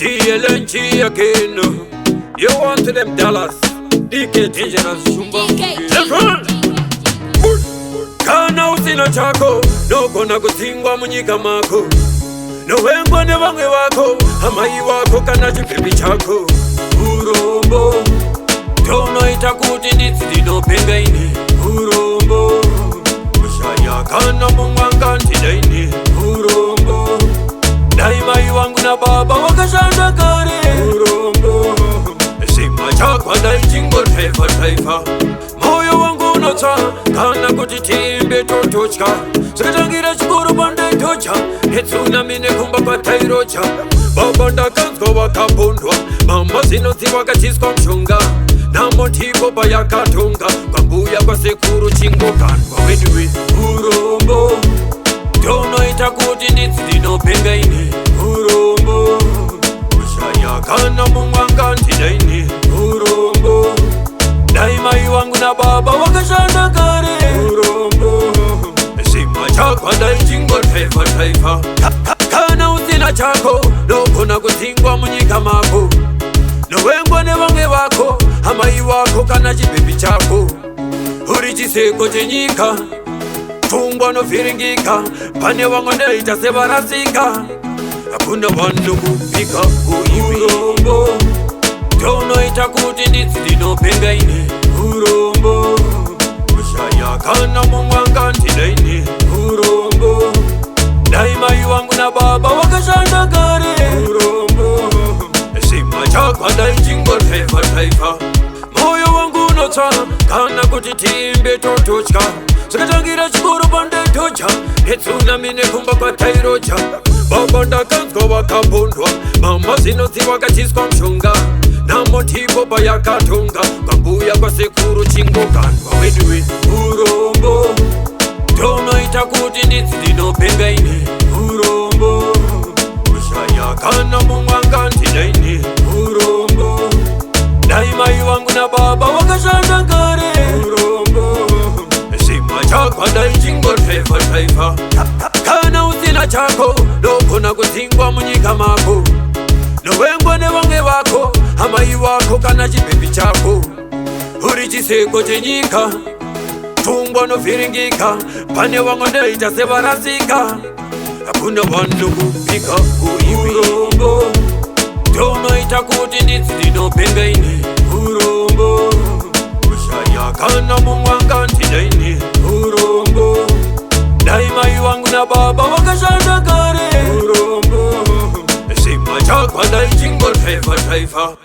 DLNG again. You want them dollars. DK Dangerous Shumba. DK. Kana usina chako, nogona kudzingwa munyika mako. Novengwa nevamwe vako, amai vako kana chibhebhi chako. Urombo ndonoita kuti ndidzi ndinopenga ini. Urombo kushaya kana mumwe angandidaini. Urombo dai mai vangu nababa vakashanda kare. Urombo zvima chakwa dai chingodhaifa dhaifa. Moyo wangu unotsva kana kuti tiimbe tototya. Zvakatangira chikoro pandaitocha netsunami nekumba kwatairocha. Baba ndakanzwa vakapondwa, mama zvinonzi vakatyiswa mushonga. Nhamo ndipo payakatonga, kwambuya kwasekuru chingokandwa weduwe. Urombo ndonoita kuti ndidzi ndinopenga ini. Urombo kushaya kana mumwe angandidaini. Urombo dai mai vangu nababa vakashanda kare. Urombo zvima chakwa dai chingodhaifa dhaifa. Kana usina chako nogona kudzingwa munyika mako. Novengwa nevamwe vako, amai vako kana chibhebhi chako. Uri chiseko chenyika, pfungwa novhiringika. Pane vamwe noita sevarasika, hakuna vanokupika uiwe. Urombo ndonoita kuti ndidzi ndinopenga ini. Urombo kushaya kana mumwe angandidaini. Urombo dai mai vangu nababa vakashanda kare. Urombo zvima chakwa dai chingodhaifa dhaifa. Moyo wangu unotsva kana kuti tiimbe tototya. Zvakatangira chikoro pandaitocha netsunami nekumba kwatairocha. Baba ndakanzwa vakapondwa, mama zvinonzi vakatyiswa mushonga. Nhamo ndipo payakatonga, kwambuya kwasekuru chingokandwa weduwe. Urombo ndonoita kuti ndidzi ndinopenga ini. Urombo kushaya kana mumwe angandidaini. Urombo dai mai vangu nababa vakashanda kare. Urombo zvima chakwa dai chingodhaifa dhaifa. Kana usina chako nogona kudzingwa munyika mako. Novengwa nevamwe vako, amai vako kana chibhebhi chako. Uri chiseko chenyika, pfungwa novhiringika. Pane vamwe noita sevarasika, hakuna vanokupika uiwe. Urombo ndonoita kuti ndidzi ndinopenga ini. Urombo kushaya kana mumwe angandidaini. Urombo dai mai vangu nababa vakashanda kare. Urombo zvima chakwa dai chingodhaifa dhaifa.